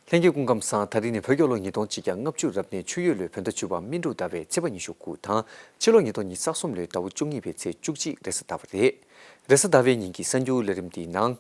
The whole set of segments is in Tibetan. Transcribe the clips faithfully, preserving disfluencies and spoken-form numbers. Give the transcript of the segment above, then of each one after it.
ལྷན་རྒྱས་སྐུ་ཁམས་བཟང་། ད་རིང་ནི་བོད་རྒྱལ་ལོ་ཉིས་སྟོང་ཆིག་བརྒྱ་ལྔ་བཅུ་རབ་གནས་ཆུ་ཡོས་ལོའི་བོད་ཟླ་བཅུ་པ་སྨིན་དྲུག་ཟླ་བའི་ཚེས་པ་ཉི་ཤུ་དགུ་དང་། ཕྱི་ལོ་ཉིས་སྟོང་ཉི་ཤུ་རྩ་གསུམ་ལོའི་ཟླ་བ་བཅུ་གཉིས་པའི་ཚེས་བཅུ་གཅིག་རེས་གཟའ་ཟླ་བ་རེད། རེས་གཟའ་ཟླ་བའི་ཉིན་གྱི་གསར་འགྱུར་ལས་རིམ་འདིའི་ནང་།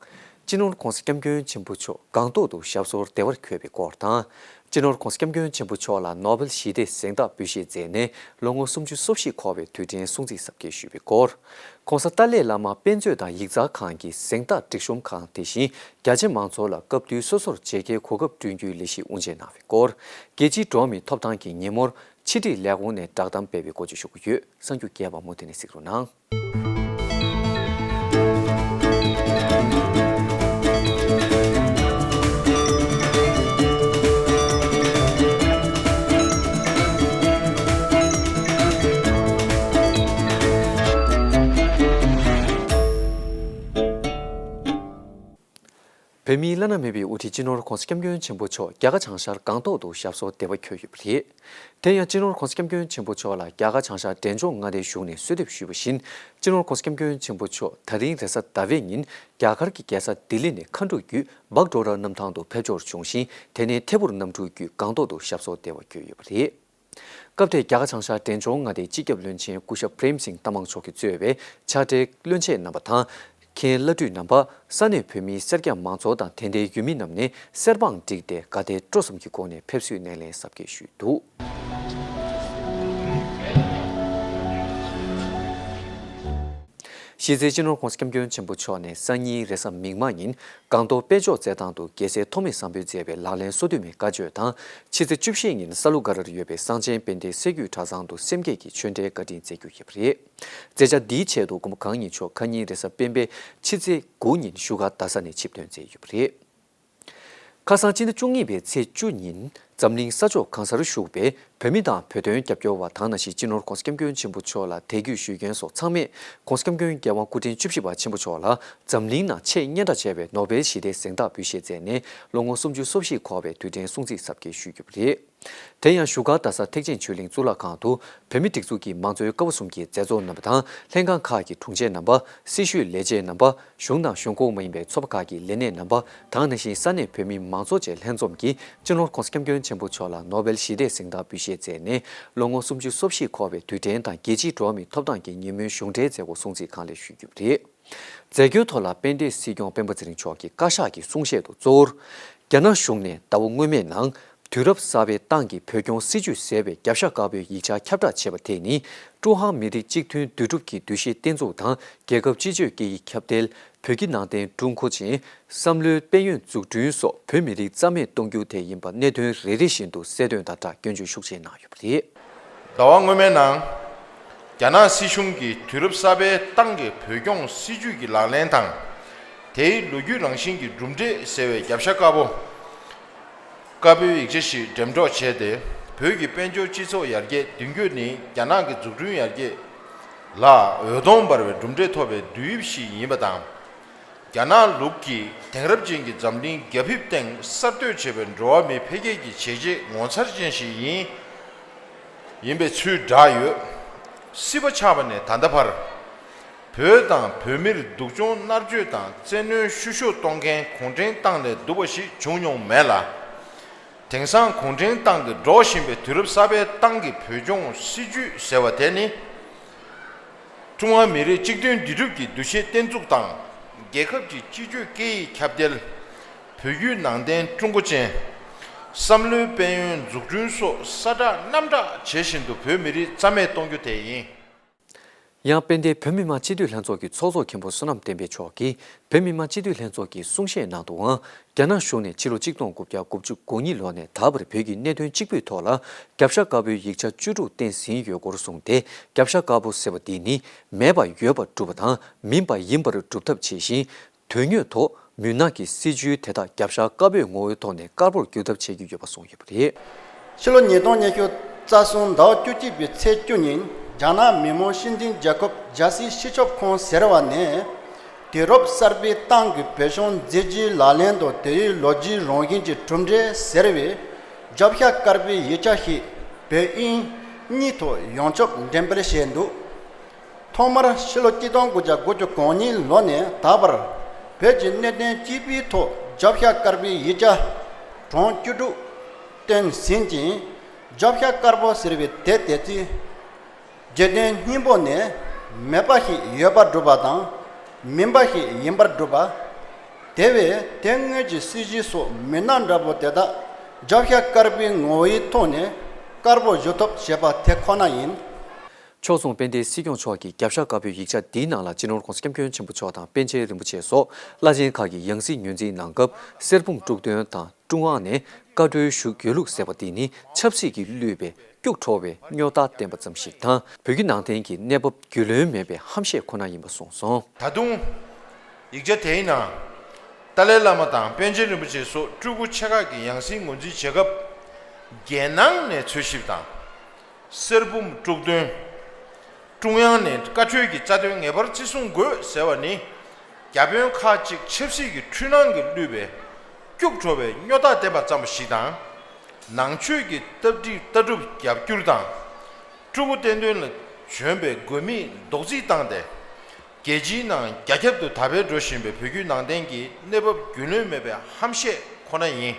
སྤྱི་ནོར་༧གོང་ས་༧སྐྱབས་མགོན་ཆེན་པོ་མཆོག་སྒང་ཏོག་ཏུ་ཞབས་སོར་བདེ་བར་འཁོད་པའི་སྐོར་དང་། སྤྱི་ནོར་༧གོང་ས་༧སྐྱབས་མགོན་ཆེན་པོ་མཆོག་ལ་ནོ་བེལ་ཞི་བདེའི་གཟེངས་རྟགས་འབུལ་བཞེས་མཛད་ནས་ལོ་ངོ་སུམ་ཅུ་སོ་བཞི་འཁོར་བའི་དུས་དྲན་སྲུང་བརྩི་གཟབ་རྒྱས་ཞུས་པའི་སྐོར། ༸གོང་ས་ཏཱ་ལའི་བླ་མ་དཔེ་མཛོད་དང་ཡིག་ཚང་ཁང་གི་གཟེངས་རྟགས་སྒྲིག་གཤོམ་ཁང་དེ་བཞིན་རྒྱ་ཆེ་མང་ཚོགས་ལ་སྐབས་དུས་སོ་སོར་མཇལ་ཁའི་གོ་སྐབས་བསྐྲུན་རྒྱུའི་ལས་གཞི་དབུ་འབྱེད་གནང་བའི་སྐོར། རྒྱལ་སྤྱིའི་འགྲོ་བ་མིའི་ཐོབ་ཐང་གི་ཉིན་མོར་ཕྱི་དྲིལ་ལས་ཁུངས་ནས་བསྒྲགས་གཏམ་སྤེལ་བའི་སྐོར་བཅས་ཞུ་གི་ཡོད། གསར་འགྱུར་རྒྱས་པ་མུ་མཐུད་ནས་གཟིགས་རོགས་གནང་། བོད་མིའི་བླ་ན་མེད་པའི་དབུ་ཁྲིད་སྤྱི་ནོར་༸གོང་ས་༸སྐྱབས་མགོན་ཆེན་པོ་མཆོག་རྒྱ་གར་བྱང་ཤར་སྒང་ཏོག་ཏུ་ཞབས་སོར་བདེ་བར་འཁོད་ཡོད་པ་རེད། དེ་ཡང་སྤྱི་ནོར་༸གོང་ས་༸སྐྱབས་མགོན་ཆེན་པོ་མཆོག་ལ་རྒྱ་གར་བྱང་ཤར་འབྲས་ལྗོངས་མངའ་སྡེའི་གཞུང་ནས་གསོལ་འདེབས་ཞུས་པ་བཞིན། སྤྱི་ནོར་༸གོང་ས་༸སྐྱབས་མགོན་ཆེན་པོ་མཆོག་ད་རིང་རེས་གཟའ་ཟླ་བའི་ཉིན་རྒྱ་གར་གྱི་རྒྱལ་ས་ལྡི་ལི་ནས་མཁའ་འགྲོ་བརྒྱུད་བྷག་ཌོ་ར་གནམ་ཐང་དུ་ཕེབས་འབྱོར་བྱུང་ཞིང་། དེ་ནས་ཐད་འཕུར་གནམ་གྲུ་བརྒྱུད་སྒང་ཏོག་ཏུ་ཞབས་སོར་བདེ་བར་འཁོད་ཡོད་པ་རེད། སྐབས་དེར་རྒྱ་གར་བྱང་ཤར་འབྲས་ལྗོངས་མངའ་སྡེའི་སྤྱི་ཁྱབ་བློན་ཆེན་སྐུ་ཞབས་པྲེམ་སིང་ཏ་མང་མཆོག་གིས་གཙོས་པའི་ཕྱག་སྦྲེལ་བློན་ཆེན་རྣམ་པ་དང་། མཁན་བླ་སྤྲུལ་རྣམ་པ། ས་གནས་བོད་མིའི་སེར་སྐྱ་མང་ཚོགས་དང་དད་ལྡན་ཡུལ་མི་རྣམས་ནས་གསེར་སྦྲེང་བསྒྲིགས་ཏེ་དགའ་དད་སྤྲོ་གསུམ་གྱི་སྒོ་ནས་ཕེབས་བསུའི་སྣེ་ལེན་གཟབ་རྒྱས་ཞུས་འདུག། གཞི་རྩའི་སྤྱི་ནོར་༸གོང་ས་༸སྐྱབས་མགོན་ཆེན་པོ་མཆོག་ནས་སང་ཉིན་རེས་གཟའ་མིག་དམར་ཉིན་སྒང་ཏོག་དཔལ་འབྱོར་རྩེད་ཐང་དུ་རྒྱལ་སྲས་ཐོགས་མེད་བཟང་པོས་མཛད་པའི་ལག་ལེན་སོ་བདུན་མའི་བཀའ་ཆོས་དང་། ཕྱི་ཚེས་བཅུ་བཞི་ཉིན་ས་ལུ་སྒར་རར་ཡོད་པའི་གསང་ཆེན་དཔལ་ལྡན་སྲད་རྒྱུད་གྲྭ་ཚང་དུ་སེམས་བསྐྱེད་ཀྱི་ཆོས་འབྲེལ་བཀའ་དྲིན་སྩལ་རྒྱུ་ཡོད་པ་རེད། མཛད་འཆར་འདིའི་ཆེད་དུ་མགོན་པོ་གང་ཉིད་མཆོག་ཁ་ཉིན་རེས་གཟའ་སྤེན་པའི་ཕྱི་ཚེས་དགུ་ཉིན་བཞུགས་སྒར་རྡ་ས་ནས་ཆིབས་ཐོན་མཛད་ཡོད་པ་རེད། ཁ་སང་སྤྱི་ཟླ་བཅུ་གཉིས་པའི་ཚེས་བཅུ་ཉིན་འཛམ་གླིང་ས་ཕྱོགས་གང་སར་བཞུགས་པའི་བོད་མི་དང་བོད་དོན་རྒྱབ་སྐྱོར་བ་དང་ནང་བཞིན་སྤྱི་ནོར་༸གོང་ས་༸སྐྱབས་མགོན་ཆེན་པོ་མཆོག་ལ་དད་གུས་ཞུ་མཁན་སོགས་ཚང་མས་༸གོང་ས་༸སྐྱབས་མགོན་རྒྱལ་དབང་སྐུ་ཕྲེང་བཅུ་བཞི་པ་ཆེན་པོ་མཆོག་ལ་འཛམ་གླིང་ནང་ཆེས་སྙན་གྲགས་ཆེ་བའི་ནོ་བེལ་ཞི་བདེའི་གཟེངས་རྟགས་འབུལ་བཞེས་མཛད་ནས་ལོ་ངོ་སུམ་ཅུ་སོ་བཞི་འཁོར་བའི་དུས་དྲན་སྲུང་བརྩི་གཟབ་རྒྱས་ཞུས་ཡོད་པ་རེད། དེ་ཡང་བཞུགས་སྒར་རྡ་ས་ཐེག་ཆེན་ཆོས་གླིང་གཙུག་ལག་ཁང་དུ་བོད་མིའི་སྒྲིག་འཛུགས་ཀྱི་མང་གཙོའི་ཀ་བ་གསུམ་གྱི་མཛད་གཙོ་རྣམ་པ་དང་ལྷན་ཁང་ཁག་གི་དྲུང་ཆེ་རྣམ་པ། སྲི་ཞུའི་ལས་བྱེད་རྣམ་པ། གཞུང་དང་གཞུང་ཁོངས་མ་ཡིན་པའི་ཚོགས་པ་ཁག་གི་ལས་སྣེ་རྣམ་པ་དང་ནང་བཞིན་ས་གནས་བོད་མི་མང་ཚོགས་བཅས་ལྷན་འཛོམས་ཀྱིས་སྤྱི་ནོར་༸གོང་ས་༸སྐྱབས་མགོན་ཆེན་པོ་མཆོག་ལ་ནོ་བེལ་ཞི་བདེའི་གཟེངས་རྟགས་འབུལ་བཞེས་མཛད་ནས་ལོ་ངོ་སུམ་ཅུ་སོ་བཞི་འཁོར་བའི་དུས་དྲན་དང་རྒྱལ་སྤྱིའི་འགྲོ་བ་མིའི་ཐོབ་ཐང་གི་ཉིན་མོའི་གཞུང་འབྲེལ་མཛད་སྒོ་སྲུང་བརྩི་གང་ལེགས་ཞུས་ཡོད་པ་རེད། མཛད་སྒོའི་ཐོག་ལ་དཔལ་ལྡན་སྲིད་སྐྱོང་སྤེན་པ་ཚེ་རིང་མཆོག་གིས་བཀའ་ཤག་གི་གསུང་བཤད་དུ་གཙོ་བོར། རྒྱ་ནག་གཞུང་ནས་ཟླ་བ་སྔོན་མའི་ནང་དུས་རབས་གསར་པའི་ཏང་གི་བོད་སྐྱོང་སྲིད་ཇུས་ཟེར་བའི་རྒྱབ་ཤ་དཀར་པོའི་ཡིག་ཆ་ཁྱབ་བསྒྲགས་བྱས་པ་དེ་ནི་ཀྲུང་ཧྭ་མི་རིགས་གཅིག་མཐུན་འདུས་གྲུབ་ཀྱི་འདུ་ཤེས་བརྟན་འཛུགས་དང་རྒྱལ་ཁབ་སྤྱི་སྤྱོད་སྐད་ཡིག་ཁྱབ་གདལ། བོད་ཀྱི་ནང་བསྟན་ཀྲུང་གོ་ཅན། བསམ་བློའི་དཔལ་ཡོན་འཛུགས་སྐྲུན་སོགས་བོད་མི་རིགས་རྩ་མེད་གཏོང་རྒྱུ་དེ་ཡིན་པ་གནད་དོན་རེ་རེ་བཞིན་དུ་གསལ་སྟོན་དང་སྦྲགས་སྐྱོན་བརྗོད་ཤུགས་ཆེ་གནང་ཡོད་པ་རེད། ཟླ་བ་སྔོན་མའི་ནང་། རྒྱ་ནག་སྲིད་གཞུང་གིས་དུས་རབས་གསར་པའི་ཏང་གི་བོད་སྐྱོང་སྲིད་ཇུས་ཀྱི་ལག་ལེན་དང་། དེའི་ལོ་རྒྱུས་རང་བཞིན་གྱི་གྲུབ་འབྲས་ཟེར་བའི་རྒྱབ་ཤ་དཀར་པོ། དཀར་པོའི་ཡིག་ཆ་ཞིག་འགྲེམས་སྒྲོག་བྱས་ཏེ། བོད་ཀྱི་དཔལ་འབྱོར་སྤྱི་ཚོགས་ཡར་རྒྱས་མདུན་སྐྱོད་ནི་རྒྱ་ནག་གི་འཛུགས་སྐྲུན་ཡར་རྒྱས་ལ་འོད་སྟོང་འབར་བའི་གྲུབ་འབྲས་ཐོབ་པའི་དུས་དབྱིབས་ཤིག་ཡིན་པ་དང་། རྒྱ་ནག་ལུགས་ཀྱི་དེང་རབས་ཅན་གྱི་འཛམ་གླིང་རྒྱ་ཕིབས་སྟེང་གསར་གཏོད་བྱས་པའི་འགྲོ་བ་མིའི་འཕེལ་རྒྱས་ཀྱི་བྱས་རྗེས་ངོ་མཚར་ཅན་ཞིག་ཡིན། ཡིན་པའི་ཚུལ་བསྒྲགས་ཡོད། སྲིད་པ་ཆགས་པ་ནས་ད་ལྟ་བར། བོད་དང་བོད་མིར་སྡུག་སྦྱོང་མནར་གཅོད་དང་བཙན་གནོན་བཤུ་གཞོག་གཏོང་མཁན་གུང་ཁྲན་ཏང་ལས་སྡུག་པ་ཞིག་བྱུང་མྱོང་མེད་ལ། དེང་སང་གུང་ཁྲན་ཏང་གིས་སྒྲོག་བཞིན་པའི་དུས་རབས་གསར་པའི་ཏང་གི་བོད་སྐྱོང་སྲིད་ཇུས་ཟེར་བ་དེ་ནི། ཀྲུང་ཧྭ་མི་རིགས་གཅིག་མཐུན་འདུས་གྲུབ་ཀྱི་འདུ་ཤེས་བརྟན་འཛུགས་དང་། རྒྱལ་ཁབ་ཀྱི་སྤྱི་སྤྱོད་སྐད་ཡིག་ཁྱབ་གདལ། བོད་བརྒྱུད་ནང་བསྟན་ཀྲུང་གོ་ཅན། བསམ་བློའི་དཔལ་ཡོན་འཛུགས་སྐྲུན་སོགས་ས་གྲགས་གནམ་གྲགས་བྱེད་བཞིན་དུ་བོད་མི་རིགས་རྩ་མེད་གཏོང་རྒྱུ་དེ་ཡིན། ཡང་དཔལ་ལྡན་བོད་མི་མང་སྤྱི་འཐུས་ལྷན་ཚོགས་ཀྱི་ཚོགས་གཙོ་མཁན་པོ་བསོད་ནམས་བསྟན་འཕེལ་མཆོག་གིས་བོད་མི་མང་སྤྱི་འཐུས་ལྷན་ཚོགས་ཀྱི་གསུང་བཤད་ནང་དུའང་། རྒྱ་ནག་གཞུང་ནས་ཕྱི་ལོ་གཅིག་སྟོང་དགུ་བརྒྱ་དགུ་བཅུ་གོ་གཉིས་ལོ་ནས་ད་བར་བོད་ཀྱི་གནད་དོན་གཅིག་པུའི་ཐོག་ལ་རྒྱབ་ཤ་དཀར་པོའི་ཡིག་ཆ་བཅུ་དྲུག་བསྟན་ཟིན་ཡོད་སྐོར་གསུངས་ཏེ། རྒྱབ་ཤ་དཀར་པོ་ཟེར་བ་འདི་ནི་མེད་པ་ཡོད་པར་སྒྲུབ་པ་དང་མིན་པ་ཡིན་པར་སྒྲུབ་ཐབས་བྱེད་བཞིན། དོན་དངོས་ཐོག་མུན་ནག་གི་སྲིད་བྱུས་དེ་དག་རྒྱབ་ཤ་དཀར་པོའི་ངོ་བོའི་ཐོག་ནས་དཀར་པོར་བསྒྱུར་ཐབས་བྱེད་ཀྱི་ཡོད་པ་གསུངས་ཡོད་པ་རེད། ཕྱི་ལོ་ཉིས་སྟོང་ཉི་ཤུ་རྩ་གསུམ་ཟླ་བ་བཅུ་གཅིག་པའི་ཚེས་བཅུ་ཉིན་རྒྱ་ནག་མི་དམངས་སྤྱི་མཐུན་རྒྱལ་ཁབ་རྒྱལ་སྲིད་སྤྱི་ཁྱབ་ཁང་ཟེར་བ་ནས་དུས་རབས་གསར་པའི་ཏང་གི་བོད་སྐྱོང་མཛད་རྗེས་ལག་ལེན་དང་དེའི་ལོ་རྒྱུས་རང་བཞིན་གྱི་གྲུབ་འབྲས་ཟེར་བའི་རྒྱབ་ཤ་དཀར་པོའི་ཡིག་ཆ་ཞིག་བོད་དབྱིན་གཉིས་ཐོག་ཡོངས་ཁྱབ་འགྲེམས་སྤེལ་བྱས་འདུག། ཐོག་མར་ཕྱི་ལོ་གཅིག་སྟོང་དགུ་བརྒྱ་དགུ་བཅུ་གོ་གཉིས་ལོ་ནས་ད་བར་བོད་ཀྱི་གནད་དོན་གཅིག་པུའི་ཐོག་རྒྱབ་ཤ་དཀར་པོའི་ཡིག་ཆ་ གྲོང་བཅུ་དྲུག་སྟོན་ཟིན་ཅིང་། བཅོ་བརྒྱད་དཀར་པོ་ཟེར་བའི་དེ་དེ་ཚེ། རྗེ་བཙུན་སྙིང་པོ་ནས་མེད་པ་ཞིག་ཡོད་པར་སྒྲུབ་པ་དང་། མིན་པ་ཞིག་ཡིན་པར་སྒྲུབ་པ། དེ་བས་དེ་སྔོན་གྱི་སྲིད་ཞིའི་སོགས་མི་སྣ་འདྲ་པོ་དེ་དག་བཅོ་བརྒྱད་དཀར་པོའི་ངོ་བོའི་ཐོག་ནས་དཀར་པོ་ཞུ་ཐུབ་ཞེས་པ་དེ་ཁོ་ན་ཡིན། ཕྱོགས་མཚུངས་དཔལ་ལྡན་སྲིད་སྐྱོང་མཆོག་གིས་རྒྱབ་ཤ་དཀར་པོའི་ཡིག་ཆ་འདིའི་ནང་ལ་སྤྱི་ནོར་༸གོང་ས་༸སྐྱབས་མགོན་ཆེན་པོ་མཆོག་དང་པཎ་ཆེན་རིན་པོ་ཆེ་སོགས་བླ་ཆེན་ཁག་གི་ཡང་སྲིད་ངོས་འཛིན་གནང་སྐབས། གསེར་བུམ་དཀྲུག་འདོན་དང་ཀྲུང་དབྱང་ནས་བཀའ་འཁྲོལ་ཞུ་དགོས་ལུགས་ཟེར་བ་འདི་ནི་ཆབ་སྲིད་ཀྱིས་བསླུས་པའི་སྐྱུག་བྲོ་བའི་རྙོག་དྲ་བསྟན་པ་ཙམ་ཞིག་དང་། བོད་བརྒྱུད་ནང་བསྟན་གྱི་གནས་བབ་རྒྱུས་ལོན་མེད་པའི་ཧམ་བཤད་ཁོ་ན་ཡིན་པ་གསུངས་སོང་། ད་དུང་ཡིག་ཆ་དེའི་ནང་ཏཱ་ལའི་བླ་མ་དང་པཎ་ཆེན་རིན་པོ་ཆེ་སོགས་སྤྲུལ་སྐུ་ཆེ་ཁག་གི་ཡང་སྲིད་ངོས་འཛིན་བྱེད་སྐབས། རྒྱལ་ནང་ནས་འཚོལ་ཞིབ་དང་། གསེར་བུམ་དཀྲུག་འདོན། ཀྲུང་དབྱང་ནས་བཀའ་འཁྲོལ་གྱི་རྩ་དོན་ངེས་པར་བརྩི་སྲུང་དགོས་ཟེར་བ་ནི། བརྒྱ་དཔོན་ཁག་ཅིག་ཆབ་སྲིད་ཀྱི་འཁྲུལ་སྣང་གིས་བསླུས་པའི་སྐྱུག་བྲོ་བའི་རྙོག་དྲ་བསྟན་པ་ཙམ་ཞིག་དང་། ནང་ཆོས་ཀྱི་ལྟ་གྲུབ་ལྟ་གྲུབ་རྒྱབ་སྐྱུར་དང་། སྤྲུལ་སྐུ་བསྟན་དོན་ལ་བྱོན་པའི་དགོས་དམིགས་རྡོག་རྫིས་བཏང་སྟེ། རྒྱལ་སྤྱིའི་ནང་རྒྱ་ཁྱབ་ཏུ་དར་སྤེལ་འགྲོ་བཞིན་པའི་བོད་བརྒྱུད་ནང་བསྟན་གྱི་གནས་བབ་རྒྱུས་ལོན་མེད་པའི་ཧམ་བཤད་ཁོ་ན་ཡིན།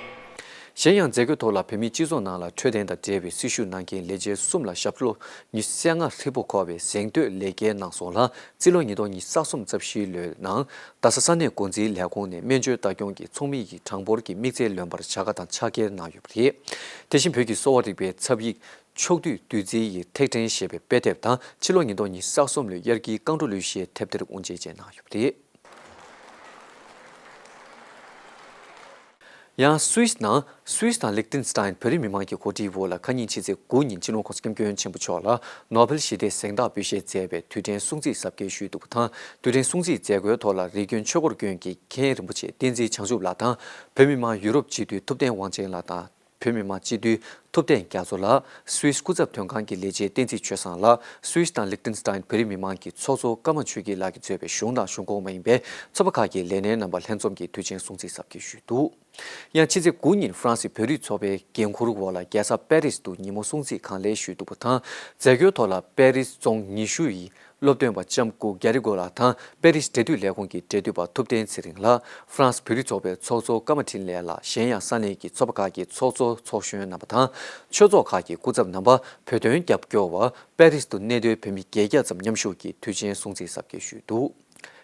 གཞན་ཡང་། མཛད་སྒོའི་ཐོག་ལ་བོད་མིའི་སྤྱི་ཚོགས་ནང་ལ་འཕྲོད་བསྟེན་དང་འབྲེལ་བའི་སྲི་ཞུ་གནང་མཁན་ལས་བྱེད་གསུམ་ལ་ཞབས་ལོ་ཉི་ཤུ་རྩ་ལྔ་ཧྲིལ་པོ་འཁོར་བའི་གཟེངས་བསྟོད་ལེགས་སྐྱེས་གནང་སོང་ལ། རྩིས་ལོ་ཉིས་སྟོང་ཉི་ཤུ་རྩ་གསུམ་རྩ་བཞིའི་ལོའི་ནང་རྡ་ས་ས་གནས་འགོ་འཛིན་ལས་ཁུངས་ནས་སྨན་བཅོས་ལྟ་སྐྱོང་གི་ཚོགས་མི་ཡི་གྲངས་འབོར་གྱི་དམིགས་བསལ་ལོན་པར་བྱ་དགའ་དང་ཕྱག་འཁྱེར་གནང་ཡོད་པ་རེད། དེ་བཞིན་བོད་ཀྱི་གསོ་བ་རིག་པའི་ཚབ་ཡིག་ཕྱོགས་བསྡུས་བདུད་རྩིའི་ཡི་ཐེག་ཕྲེང་ཞེས་པའི་དཔེ་དེབ་དང་། ཕྱི་ལོ་ཉིས་སྟོང་ཉི་ཤུ་རྩ་གསུམ་ལོའི་དབྱར་དགུན་རྐང་བྲོ་གླུ་གཞས་ཐེབས་གཏེར་དབུ་འབྱེད་བཅས་གནང་ཡོད་པ་རེད། ཡང་སུད་སི་ནང་། སུད་སི་དང་ལིག་ཏེན་སི་ཏན་བོད་རིགས་མི་མང་གི་གོ་སྒྲིག་འོག་ལ་ཁ་ཉིན་ཕྱི་ཚེས་དགུ་ཉིན་སྤྱི་ནོར་༸གོང་ས་༸སྐྱབས་མགོན་ཆེན་པོ་མཆོག་ལ་ནོ་བེལ་ཞི་བདེའི་གཟེངས་རྟགས་འབུལ་བཞེས་མཛད་པའི་དུས་དྲན་སྲུང་བརྩིའི་གཟབ་རྒྱས་ཞུས་འདུག་པ་དང་། དུས་དྲན་སྲུང་བརྩིའི་མཛད་སྒོའི་ཐོག་ལ་རིགས་མགོན་ཆོས་འཁོར་དགོན་གྱི་མཁན་རིན་པོ་ཆེ་བསྟན་འཛིན་བྱང་ཆུབ་ལགས་དང་། བོད་མི་མང་ཡུ་རོབ་སྤྱི་འཐུས་ཐུབ་བསྟན་དབང་ཆེན་ལགས་དང་། བོད་མི་མང་སྤྱི་འཐུས་ཐུབ་བསྟན་རྒྱ་མཚོ་ལགས། སུད་སི་སྐུ་ཚབ་དོན་ཁང་གི་ལས་བྱེད་བསྟན་འཛིན་ཆོས་བཟང་ལགས། སུད་སི་དང་ལིག་ཏེན་སི་ཏན་བོད་རིགས་མི་མང་གི་ཚོགས་གཙོ་ཀརྨ་ཆོས་སྐྱིད་ལགས་ཀྱིས་གཙོས་པའི་གཞུང་དང་གཞུང་ཁོངས་མ་ཡིན་པའི་ཚོགས་པ་ཁག་གི་ལས་སྣེ་རྣམ་པ་ལྷན་འཛོམས་ཀྱིས་དུས་ཆེན་སྲུང་བརྩི་གཟབ་རྒྱས་ཞུས་འདུག་ཡང་ཕྱི་ཚེས་དགུ་ཉིན་ཧྥ་རན་སི་བོད་རིགས་ཚོགས་པའི་འགན་འཁུར་འོག་ལ་རྒྱལ་ས་པེ་རིས་དུ་ཉིན་མོ་སྲུང་བརྩི་གང་ལེགས་ཞུས་འདུག་པ་དང་། མཛད་སྒོའི་ཐོག་ལ་པེ་རིས་རྫོང་ཉི་ཤུ་ཡི་སློབ་སྟོན་པ་ལྕམ་སྐུ་གྷ་རི་གོ་ལགས་དང་པེ་རིས་འབྲེལ་མཐུད་ལས་ཁུངས་ཀྱི་འབྲེལ་མཐུད་པ་ཐུབ་བསྟན་ཚེ་རིང་ལགས། ཧྥ་རན་སི་བོད་རིགས་ཚོགས་པའི་ཚོགས་གཙོ་ཀརྨ་འཕྲིན་ལས་ལགས། གཞན་ཡང་ས་གནས་ཀྱི་ཚོགས་པ་ཁག་གི་ཚོགས་གཙོ་ཚོགས་གཞོན་རྣམ་པ་དང་། ཆོས་ཚོགས་ཁག་གི་སྐུ་ཚབ་རྣམ་པ། བོད་དོན་རྒྱབ་སྐྱོར་བ། པེ་རིས་དུ་གནས་སྡོད་བོད་མི་བརྒྱད་བརྒྱ་ཙམ་མཉམ་ཞུགས་ཀྱིས་དུས་ཆེན་སྲུང་བརྩི་གཟབ་རྒྱས་ཞུས་འདུག་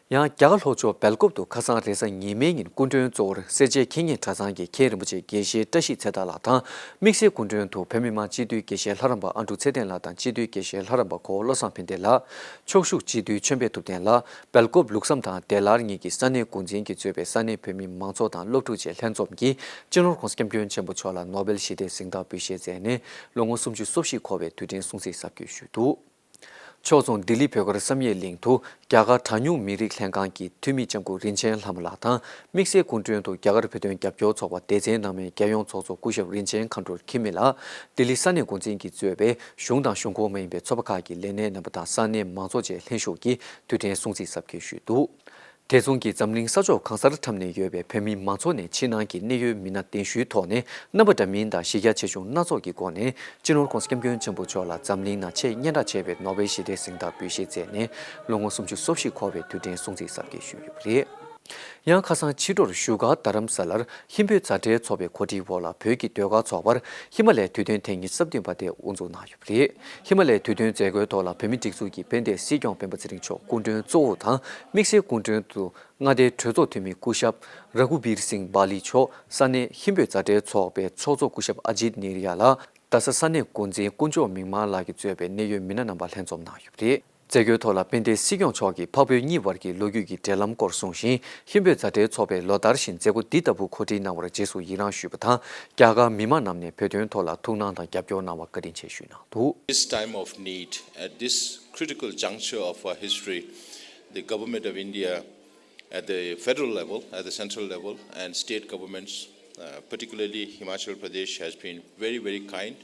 ཡང་རྒྱ་གར་ལྷོ་ཕྱོགས་སྦེལ་ཀོབ་ཏུ་ཁ་སང་རེས་གཟའ་ཉི་མའི་ཉིན་སྐུ་མགྲོན་གཙོ་བོར་སེར་བྱེས་མཁས་སྙན་གྲྭ་ཚང་གི་མཁན་རིན་པོ་ཆེ་དགེ་བཤེས་བཀྲ་ཤིས་ཚེ་བརྟན་ལགས་དང་། དམིགས་བསལ་སྐུ་མགྲོན་དུ་བོད་མི་མང་སྤྱི་འཐུས་དགེ་བཤེས་ལྷ་རམས་པ་ཨ་འབྲུག་ཚེ་བརྟན་ལགས་དང་སྤྱི་འཐུས་དགེ་བཤེས་ལྷ་རམས་པ་ཁོ་བློ་བཟང་ཕན་བདེ་ལགས། ཕྱོགས་བཞུགས་སྤྱི་འཐུས་ཆོས་འཕེལ་ཐུབ་བསྟན་ལགས། སྦེལ་ཀོབ་ལུགས་བསམ་དང་བདེ་སླར་གཉིས་ཀྱི་ས་གནས་འགོ་འཛིན་གྱིས་གཙོས་པའི་ས་གནས་བོད་མི་མང་ཚོགས་དང་སློབ་ཕྲུག་བཅས་ལྷན་འཛོམས་ཀྱིས་སྤྱི་ནོར་༸གོང་ས་༸སྐྱབས་མགོན་ཆེན་པོ་མཆོག་ལ་ནོ་བེལ་ཞི་བདེའི་གཟེངས་རྟགས་འབུལ་བཞེས་མཛད་ནས་ལོ་ངོ་སུམ་ཅུ་སོ་བཞི་འཁོར་བའི་དུས་དྲན་སྲུང་བརྩི་གཟབ་རྒྱས་ཞུས་འདུག་ཕྱོགས་མཚུངས་ལྡི་ལི་བོད་སྒར་བསམ་ཡས་གླིང་དུ་རྒྱ་གར་གྲངས་ཉུང་མི་རིགས་ལྷན་ཁང་གི་འཐུས་མི་ལྕམ་སྐུ་རིན་ཆེན་ལྷ་མོ་ལགས་དང་། དམིགས་བསལ་སྐུ་མགྲོན་དུ་རྒྱ་གར་བོད་དོན་རྒྱབ་སྐྱོར་ཚོགས་པ་སྡེ་ཚན་ནང་མའི་རྒྱལ་ཡོངས་ཚོགས་གཙོ་སྐུ་ཞབས་རིན་ཆེན་མཁའ་འགྲོ་འཁྱིལ་མེད་ལགས། ལྡི་ལི་ས་གནས་འགོ་འཛིན་གྱིས་གཙོས་པའི་གཞུང་དང་གཞུང་ཁོངས་མ་ཡིན་པའི་ཚོགས་པ་ཁག་གི་ལས་སྣེ་རྣམ་པ་དང་ས་གནས་མང་ཚོགས་བཅས་ལྷན་ཞུགས་ཀྱིས་དུས་དྲན་སྲུང་བརྩི་གཟབ་རྒྱས་ཞུས་འདུག་དེ་མཚུངས་ཀྱིས་འཛམ་གླིང་ས་ཕྱོགས་གང་སར་འཁྲབ་ནས་ཡོད་པའི་བོད་མི་མང་ཚོགས་ནས་ཕྱི་ནང་གི་གནད་ཡོད་མི་སྣ་གདན་ཞུའི་ཐོག་ནས་རྣམ་པ་འདྲ་མིན་དང་གཞི་རྒྱ་ཆེ་ཆུང་སྣ་ཚོགས་ཀྱི་སྒོ་ནས་སྤྱི་ནོར་༸གོང་ས་༸སྐྱབས་མགོན་ཆེན་པོ་མཆོག་ལ་འཛམ་གླིང་ནང་ཆེས་སྙན་གྲགས་ཆེ་བའི་ནོ་བེལ་ཞི་བདེའི་གཟེངས་རྟགས་འབུལ་བཞེས་མཛད་ནས་ལོ་ངོ་སུམ་ཅུ་སོ་བཞི་འཁོར་བའི་དུས་དྲན་སྲུང་བརྩི་གཟབ་རྒྱས་ཞུས་ཡོད་པ་རེད། ཡང་ཁ་སང་ཕྱི་དྲོར་བཞུགས་སྒར་རྡ་རམ་ས་ལར་ཧིན་བོད་མཛའ་འབྲེལ་ཚོགས་པའི་གོ་སྒྲིག་འོག་ལ་བོད་ཀྱི་ཟློས་གར་ཚོགས་པར་ཧི་མ་ལའི་དུས་སྟོན་ཐེངས་ཉི་ཤུ་རྩ་བདུན་པ་དེ་དབུ་འཛུགས་གནང་ཡོད་པ་རེད། ཧི་མ་ལའི་དུས་སྟོན་མཛད་སྒོའི་ཐོག་ལ་བོད་མིའི་སྒྲིག་འཛུགས་ཀྱི་དཔལ་ལྡན་སྲིད་སྐྱོང་སྤེན་པ་ཚེ་རིང་མཆོག་སྐུ་མགྲོན་གཙོ་བོ་དང་། དམིགས་བསལ་སྐུ་མགྲོན་དུ་མངའ་སྡེའི་གྲོས་ཚོགས་འཐུས་མི་སྐུ་ཞབས་ར་གུ་བིར་སིང་བྷ་ལི་མཆོག་ས་གནས་ཧིན་བོད་མཛའ་འབྲེལ་ཚོགས་པའི་ཚོགས་གཙོ་སྐུ་ཞབས་ཨ་ཇིད་ནི་རི་ཡ་ལགས། རྡ་ས་ས་གནས་འགོ་འཛིན་དཀོན་མཆོག་མིག་དམར་ལགས་ཀྱིས་གཙོས་པའི་གནད་ཡོད་མི་སྣ་རྣམ་པ་ལྷན་འཛོམས་གནང་ཡོད་པ་རེད། མཛད་སྒོའི་ཐོག་ལ་དཔལ་ལྡན་སྲིད་སྐྱོང་མཆོག་གིས་འཕགས་བོད་གཉིས་བར་གྱི་ལོ་རྒྱུས་ཀྱི་འབྲེལ་ལམ་སྐོར་གསུངས་ཤིང་། ཧིན་བོད་མཛའ་འབྲེལ་ཚོགས་པས་ལོ་ལྟར་བཞིན་མཛད་སྒོ་འདི་ལྟ་བུ་གོ་སྒྲིག་གནང་བར་རྗེས་སུ་ཡི་རངས་ཞུས་པ་དང་། རྒྱ་གར་མི་མང་རྣམས་ནས་བོད་དོན་ཐོག་ལ་ཐུགས་སྣང་དང་རྒྱབ་སྐྱོར་གནང་བར་བཀའ་དྲིན་ཆེ་ཞུས་གནང་འདུག This time of need, at this critical juncture of our history, the Government of India at the federal level, at the central level, and state governments, uh, particularly Himachal Pradesh, has been very, very kind,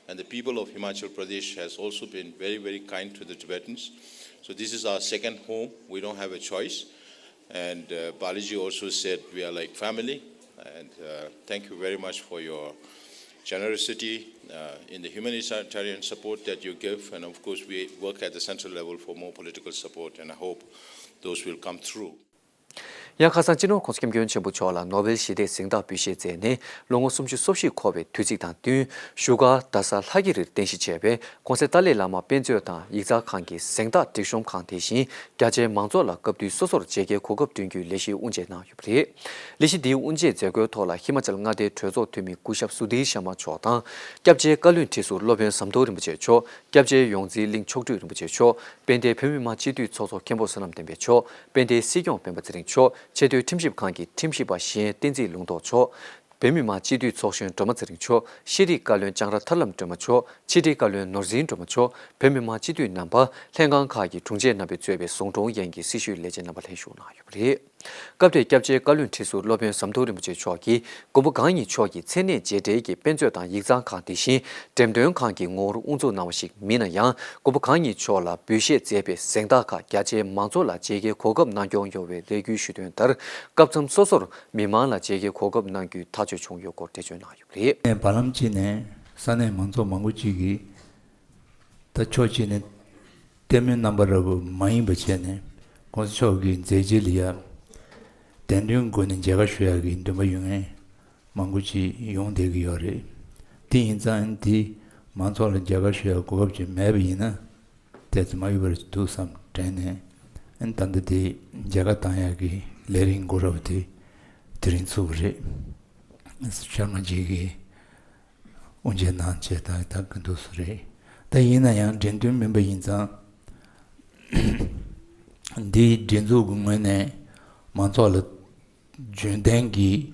and the people of Himachal Pradesh has also been very, very kind to the Tibetans. So this is our second home. We don't have a choice. And, uh, Balaji also said we are like family. And, uh, thank you very much for your generosity, uh, in the humanitarian support that you give. And of course, we work at the central level for more political support, and I hope those will come through. ཡང་ཁ་སང་སྤྱི་ནོར་༸གོང་ས་༸སྐྱབས་མགོན་ཆེན་པོ་མཆོག་ལ་ནོ་བེལ་ཞི་བདེའི་གཟེངས་རྟགས་འབུལ་བཞེས་མཛད་ནས་ལོ་ངོ་སུམ་ཅུ་སོ་བཞི་འཁོར་བའི་དུས་ཚིགས་དང་བསྟུན་བཞུགས་སྒར་རྡ་ས་ལྷ་ཀི་རིར་རྟེན་གཞི་བྱས་པའི་༸གོང་ས་ཏཱ་ལའི་བླ་མ་དཔེ་མཛོད་དང་ཡིག་ཚང་ཁང་གི་གཟེངས་རྟགས་སྒྲིག་གཤོམ་ཁང་དེ་བཞིན་རྒྱ་ཆེའི་མང་ཚོགས་ལ་སྐབས་དུས་སོ་སོར་མཇལ་ཁའི་གོ་སྐབས་བསྐྲུན་རྒྱུའི་ལས་གཞི་དབུ་འབྱེད་གནང་ཡོད་པ་རེད། ལས་གཞི་འདིའི་དབུ་འབྱེད་མཛད་སྒོའི་ཐོག་ལ་ཧི་མ་ཅལ་མངའ་སྡེའི་གྲོས་ཚོགས་འཐུས་མི་སྐུ་ཞབས་སུ་དྷིར་ཤར་མ་མཆོག་དང་། སྐྱབས་རྗེ་བཀའ་བློན་ཁྲི་ཟུར་སློབ་དཔོན་ཟམ་གདོང་རིན་པོ་ཆེ་མཆོག་སྐྱབས་རྗེ་ཡོངས་འཛིན་གླིང་མཆོག་སྤྲུལ་རིན་པོ་ཆེ་མཆོག་དཔལ་ལྡན་བོད་མི་མང་སྤྱི་འཐུས་ཚོགས་གཙོ་མཁན་པོ་བསོད་ནམས་བསྟན་འཕེལ་མཆོག་དཔལ་ལྡན་སྲིད་སྐྱོང་སྤེན་པ་ཚེ་རིང་མཆོག་ཆེས་མཐོའི་ཁྲིམས་ཞིབ་ཁང་གི་ཁྲིམས་ཞིབ་པ་གཞན་བསྟན་འཛིན་ལུང་རྟོགས་མཆོག་བོད་མི་མང་སྤྱི་འཐུས་ཚོགས་གཞོན་སྒྲོལ་མ་ཚེ་རིང་མཆོག་ཤེས་རིག་བཀའ་བློན་ལྕང་ར་ཐར་ལམ་སྒྲོལ་མ་མཆོག་ཕྱི་དྲིལ་བཀའ་བློན་ནོར་འཛིན་སྒྲོལ་མ་མཆོག་བོད་མི་མང་སྤྱི་འཐུས་རྣམ་པ། ལྷན་ཁང་ཁག་གི་དྲུང་ཆེ་རྣམ་པས་གཙོས་པའི་ཟུང་དྲུང་ཡན་གྱི་སྲི་ཞུའི་ལས་བྱེད་རྣམ་པ་ལྷན་ཞུགས་གནང་ཡོད་པ་རེད། སྐབས་དེར་སྐྱབས་རྗེ་བཀའ་བློན་ཁྲི་ཟུར་སློབ་དཔོན་ཟམ་གདོང་རིན་པོ་ཆེ་མཆོག་གིས་མགོན་པོ་གང་ཉིད་མཆོག་གི་མཚན་གནས་རྗེས་འབྲེལ་གྱི་དཔེ་མཛོད་དང་ཡིག་ཚང་ཁང་དེ་བཞིན་འགྲེམས་སྟོན་ཁང་གི་ངོ་བོར་དབུ་འཛུགས་གནང་བ་ཞིག་མིན་ན་ཡང་མགོན་པོ་གང་ཉིད་མཆོག་ལ་འབུལ་བཞེས་མཛད་པའི་གཟེངས་རྟགས་ཁག་རྒྱ་ཆེའི་མང་ཚོགས་ལ་མཇལ་ཁའི་གོ་སྐབས་གནང་སྐྱོང་ཡོང་བའི་རེ་སྐུལ་ཞུ་དོན་ལྟར་སྐབས་མཚམས་སོ་སོར་མི་མང་ལ་མཇལ་ཁའི་གོ་སྐབས་གནང་རྒྱུའི་ཐག་གཅོད་བྱུང་ཡོད་སྐོར་འགྲེལ་བརྗོད་གནང་ཡོད་པ་རེད། བར་ལམ་གཅིག་ནས་ས་གནས་མང་ཚོགས་མང་པོ་གཅིག་གིས། ད་ཕྱོགས་གཅིག་ནས་ལྟད་མོའི་རྣམ་པ་འདྲ་བོ་མ་ཡིན་པ་བྱས་ནས་༸གོང་ས་མཆོག་གི་མཛད་རྗེས་ལ་ཡ་དད་འདུན་སྒོ་ནས་མཇལ་ཁ་ཞུ་ཡག་གི་འདུན་པ་ཡོད་མཁན་མང་པོ་ཅིག་ཡོང་བསྡད་ཀྱི་ཡོད་རེད། དེ་ཡིན་ཙང་དེ་མང་ཚོགས་ལ་མཇལ་ཁ་ཞུ་ཡག་གོ་སྐབས་ཅིག་མེད་པ་ཡིན་ན་དེ་ཙམ་མ་ཡོད་པར་འདུག་བསམ་དྲན་ནས་ཨ་ནི་ད་ལྟ་དེ་མཇལ་ཁ་བཏང་ཡག་གི་ལས་རིམ་འགོ་ར་བ་དེ་དེ་རིང་ཚུགས་པ་རེད། ཤར་མ་གཅིག་གིས། དབུ་འབྱེད་གནང་བྱས་ད་ད་གི་འདུག་སེ་རེད། ད་ཡིན་ན་ཡང་འགྲེམས་སྟོན་མིན་པ་ཡིན་ཙང་། འདིའི་སྒྲིག་འཛུགས་ཀྱི་ངོས་ནས་མང་ཚོགས་ལ་རྒྱུན་ལྡན་གྱི་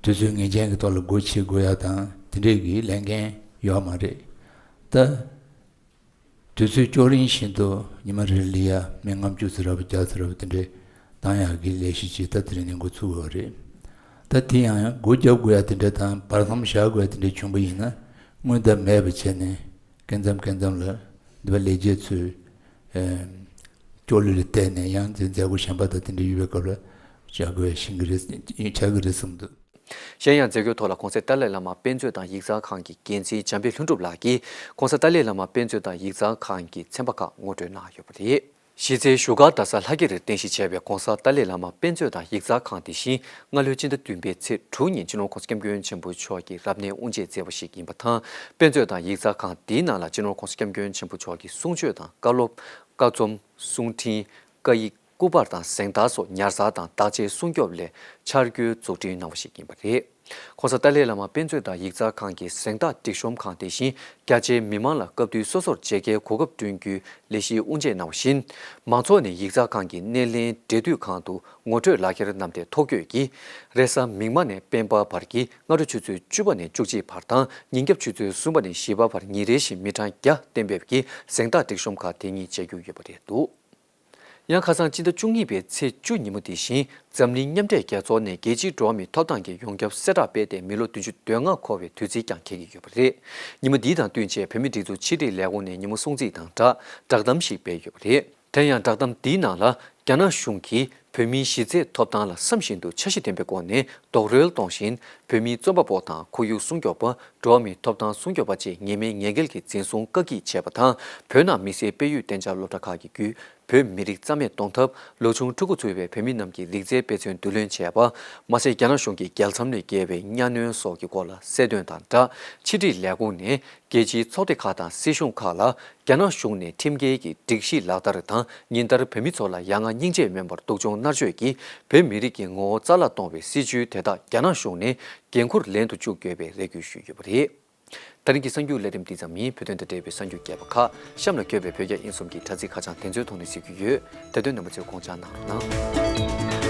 དུས་ཚོད་ངེས་ཅན་གྱི་ཐོག་ལ་སྒོ་ཕྱེ་དགོས་ཡ་དང་དེ་འདྲས་ཀྱི་ལས་འགན་ཡོད་མ་རེད། ད། དུས་ཚོད་ཅོག་རིང་བཞིན་དུ་ཉི་མ་རེ་ལ་ཡ་མི་ལྔ་བཅུ་ཙམ་རེ་བ་བརྒྱ་ཙམ་རེ་བ་དེ་འདྲའི་བཏང་ཡག་གི་ལས་གཞི་ཅིག་ད་དེ་རིང་ནས་འགོ་ཚུགས་ཡོད་རེད། ད་དེ་ཡང་སྒོ་རྒྱབ་དགོས་ཡ་དེ་འདྲ་དང་བར་མཚམས་བཞག་དགོས་ཡ་དེ་འདྲ་བྱུང་པ་ཡིན་ན་སྔོན་བརྡ་མེད་པ་བྱས་ནས་སྐབས་མཚམས་སྐབས་མཚམས་ལ་འདི་པ་ལས་བྱེད་ཚོས་སྐྱོ་ལུས་ལ་བལྟས་ནས་ཡང་མཛད་མཛད་སྒོ་གཞན་པ་དང་དེ་འདྲ་ཡོད་པའི་སྐབས་ལ་བྱ་དགོས་ཡ་ཤེས་ཀྱི་རེད་ཆགས་ཀྱི་རེད་བསམ་འདུག་གཞན་ཡང་མཛད་སྒོའི་ཐོག་ལ་༸གོང་ས་ཏཱ་ལའི་བླ་མ་དཔེ་མཛོད་དང་ཡིག་ཚང་ཁང་གི་འགན་འཛིན་འཇམ་དཔལ་ལྷུན་གྲུབ་ལགས་ཀྱིས་༸གོང་ས་ཏཱ་ལའི་བླ་མ་དཔེ་མཛོད་དང་ཡིག་ཚང་ཁང་གི་ཚན་པ་ཁག་ངོ་སྤྲོད་གནང་ཡོད་པ་རེད། གཞི་རྩའི་བཞུགས་སྒར་རྡ་ས་ལྷ་ཀི་རིར་རྟེན་གཞི་བྱས་པའི་༸གོང་ས་ཏཱ་ལའི་བླ་མ་དཔེ་མཛོད་དང་ཡིག་ཚང་ཁང་དེ་བཞིན་སྔ་ལོའི་སྤྱི་ཟླ་བདུན་པའི་ཚེས་དྲུག་ཉིན་སྤྱི་ནོར་༸གོང་ས་༸སྐྱབས་མགོན་ཆེན་པོ་མཆོག་གིས་རབ་གནས་དབུ་འབྱེད་མཛད་པ་ཞིག་ཡིན་པ་དང་། དཔེ་མཛོད་དང་ཡིག་ཚང་ཁང་འདིའི་ནང་ལ་སྤྱི་ནོར་༸གོང་ས་༸སྐྱབས་མགོན་ཆེན་པོ་མཆོག་གི་གསུང་ཆོས་དང་བཀའ་སློབ། བཀའ་རྩོམ། གསུང་འཕྲིན། བཀའ་ཡིག་སྐུ་པར་དང་གཟེངས་རྟགས་སོགས་ཉར་ཚགས་དང་བདག་གཅེས་སྲུང་སྐྱོབ་སླད་འཆར་འགོད་འཛུགས་སྐྲུན་གནང་བ་ཞིག་ཡིན་པ་རེད། ༸གོང་ས་ཏཱ་ལའི་བླ་མ་དཔེ་མཛོད་དང་ཡིག་ཚང་ཁང་གི་གཟེངས་རྟགས་སྒྲིག་གཤོམ་ཁང་དེ་བཞིན་རྒྱ་ཆེའི་མི་མང་ལ་སྐབས་དུས་སོ་སོར་མཇལ་ཁའི་གོ་སྐབས་བསྐྲུན་རྒྱུའི་ལས་གཞི་དབུ་འབྱེད་གནང་བ་བཞིན། མང་ཚོགས་ནས་ཡིག་ཚང་ཁང་གི་སྣེ་ལེན་འབྲེལ་མཐུད་ཁང་དུ་ངོ་སྤྲོད་ལག་འཁྱེར་བསྣམས་ཏེ་ཐོ་འགོད་ཀྱིས། རེས་གཟའ་མིག་དམར་ནས་སྤེན་པ་བར་གྱི་སྔ་དྲོ་ཆུ་ཚོད་བཅུ་པ་ནས་བཅུ་གཅིག་བར་དང་ཉིན་རྒྱབ་ཆུ་ཚོད་གསུམ་པ་ནས་བཞི་པ་བར་ཉིན་རེ་བཞིན་མི་གྲངས་བརྒྱ་གཏན་འབེབས་ཀྱིས་གཟེངས་རྟགས་སྒྲིག་གཤོམ་ཁང་དེ་ཉིད་མཇལ་རྒྱུ་ཡོད་པ་རེད་འདུག་ཡང་ཁ་སང་སྤྱི་ཟླ་བཅུ་གཉིས་པའི་ཚེས་བཅུ་ཉིན་མོ་དེ་བཞིན་འཛམ་གླིང་མཉམ་འབྲེལ་རྒྱལ་ཚོགས་ནས་རྒྱལ་སྤྱིའི་འགྲོ་བ་མིའི་ཐོབ་ཐང་གི་ཡོངས་ཁྱབ་གསལ་བསྒྲགས་སྤེལ་ཏེ་མི་ལོ་བདུན་ཅུ་དོན་ལྔ་འཁོར་བའི་དུས་ཚིགས་ཀྱང་འཁེལ་གྱི་ཡོད་པ་རེད། ཉིན་མོ་འདི་དང་བསྟུན་ཆེད་བོད་མིའི་སྒྲིག་འཛུགས་ཕྱི་དྲིལ་ལས་ཁུངས་ནས་ཉིན་མོ་སྲུང་བརྩི་དང་སྦྲགས་བསྒྲགས་གཏམ་ཞིག་སྤེལ་ཡོད་པ་རེད། དེ་ཡང་བསྒྲགས་གཏམ་འདིའི་ནང་ལ་རྒྱ་ནག་གཞུང་གིས་བོད་མིའི་གཞི་རྩའི་ཐོབ་ཐང་ལ་བསམ་བཞིན་དུ་འཆར་གཞི་ལྡན་པའི་སྒོ་ནས་རྡོག་རོལ་གཏོང་བཞིན་བོད་མིའི་རྩོམ་པ་པོ་དང་ཁོར་ཡུག་སྲུང་སྐྱོབ་པ། འགྲོ་བ་མིའི་ཐོབ་ཐང་སྲུང་སྐྱོབ་པ་བཅས་ངེས་མེད་ངེས་འགེལ་གྱིས་འཛིན་བཟུང་བཀག་སྐྱིལ་བྱས་པ་དང་བོད་ནང་མི་སེར་སྤེལ་ཡུལ་གཏན་འཇགས་སློབ་གྲྭ་ཁག་གི་བརྒྱུད་བོད་མི་རིགས་རྩ་མེད་གཏོང་ཐབས། ལོ་ཆུང་ཕྲུ་གུ་ཚུད་པའི་བོད་མི་རྣམས་ཀྱི་རིག་རྩལ་དཔེ་མཚོན་བསྡུ་ལེན་བྱས་པ། མ་ཟད་རྒྱ་ནག་གཞུང་གིས་རྒྱལ་མཚམས་ལས་བརྒལ་བའི་གཉའ་གནོན་སོགས་ཀྱི་སྐོར་ལ་གསལ་སྟོན་དང་སྦྲགས་ཕྱི་དྲིལ་ལས་ཁུངས་ནས་རྒྱལ་སྤྱིའི་ཚོགས་སྡེ་ཁག་དང་སྲིད་གཞུང་ཁག་ལ་རྒྱ་ནག་གཞུང་ནས་ཁྲིམས་འགལ་གྱི་སྒྲིག་གཞི་ལག་བསྟར་དང་ཉིན་ལྟར་བོད་མི་ཚོ་ལ་ཡ་ང་སྙིང་རྗེ་མེད་པར་སྡུག་སྦྱོང་མནར་གཅོད་ཀྱིས་བོད་མི་རིགས་ཀྱི་ངོ་བོ་རྩ་བརླག་གཏོང་བའི་སྲིད་བྱུས་དེ་དག་རྒྱ་ནག་གཞུང་ནས་འགན་འཁུར་ལེན་དུ་བཅུག་དགོས་པའི་རེ་སྐུལ་ཞུས་ཡོད་པ་རེད། ད་རིང་གི་གསར་འགྱུར་ལས་རིམ་འདི་ཙམ་ཡིན། བོད་དོན་དང་འབྲེལ་བའི་གསར་འགྱུར་རྒྱས་པ་ཁག་གཤམ་ལ་འཁོད་པའི་བོད་རྒྱ་དབྱིན་གསུམ་གྱི་དྲ་ཚིགས་ཁ་བྱང་དེ་ཚོའི་ཐོག་ནས་གཟིགས་རྒྱུ་ཡོད། དེ་དོན་རྣམ་པ་ཚོས་དགོངས་འཇགས་གནང་རོགས་གནང་།